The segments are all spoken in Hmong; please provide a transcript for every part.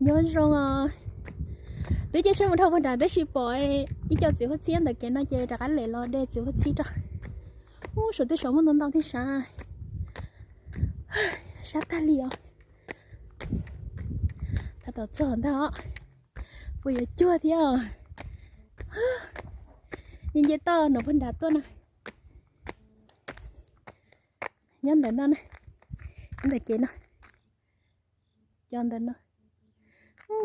Nyob zoo os. Twb cia siab mus dhau puag nram tab sis pom ib co txiv huab txhib ntawm kev no ces rov qab lem los de txiv huab txhib rau. Ub, saum tej saum muaj ntau ntau thiab sav. Sab tag li os. Tab tom txog ntag os. Puas yuav cuag thiab os. Nce nce toj no puag nram tuaj na. Nyob ntawm no na. Nyob ntawm kev no. Co ntawm no.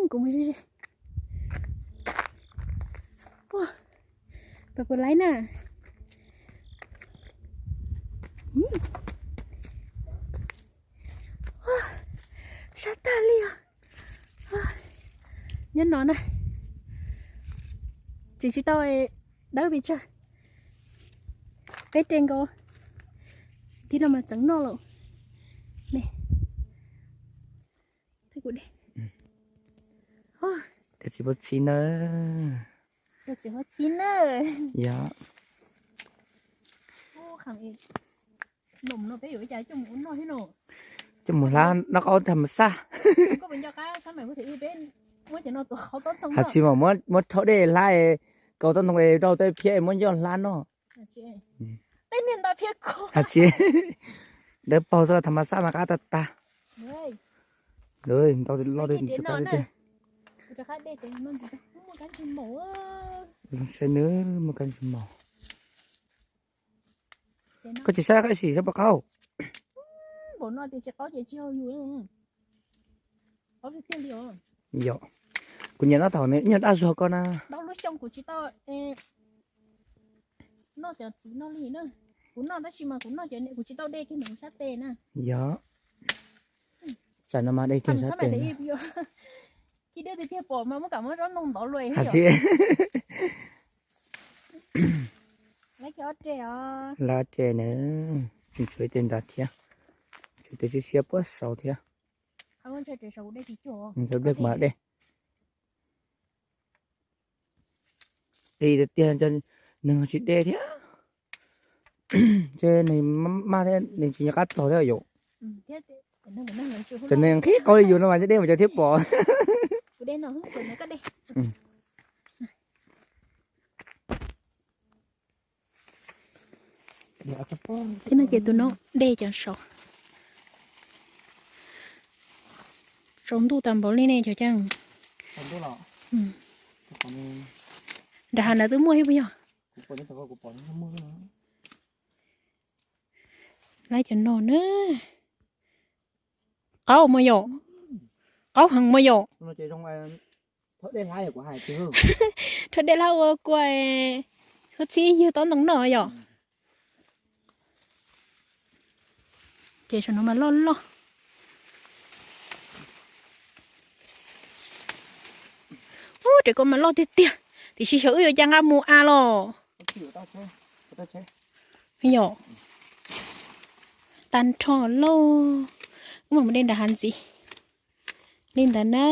Kuv mus ze ze. Ua, puas puas laib na. Sab tag li os. Nyob no na. Tseem tsis tau dawb pes tsawg. Peb re nkaus. Tib no mas txeev noj lawm. Txiv huab txhib na. Txiv huab txhib na. Yog. Coj mus hlab noj qaub tham mas xaj. Hais tsis mas muab rhaub dej hlab, kaus toj ntoo es rau tej phiab es muab ncoj hlab noj. Hais tsis, dawb paug xwb tham mas xaj mas qab tag tag. Ntau loj tsis no tiag. Saib nws muaj kab ntsej maum. Koj tsis saib qab sim saib puas qaub. Yog, kuv nyiam noj thaum nws nyuag daj zog ko na. Yog, tsam no mas de kiag sab tes. Lawv ob re na, tshuav ib teg ntawd thiab, tshuav ib teg siab siab puag saud thiab. Dej kuv mam de. Ib tiag, nws tsis de thiab. Ntshe nws maj thiab nws tsis nco qab txog thiab yom. Cov neeg nqhis qaub li yus no mas ntshe de mus cov thiab pom. Thiab no ces tus no de cov saud. Tsaus ntuj tas npaum li ne cov ceeb. Nram hav ntawd twb muaj thiab puas yog? Laib cov no na. Qaub mas yom. Qaub heev mas yom. Rhaub dej hlab ua kua, huab txhib ywg tob ntoo noj yom. Ces saum no mas loj loj. Ub, res ko mas loj tiag tiag, tiam sis xyov wb yuav coj nqa mus av los. Yom, tag nrho lauj. Wb mam mus de nram hav ntxiv li ntawd na.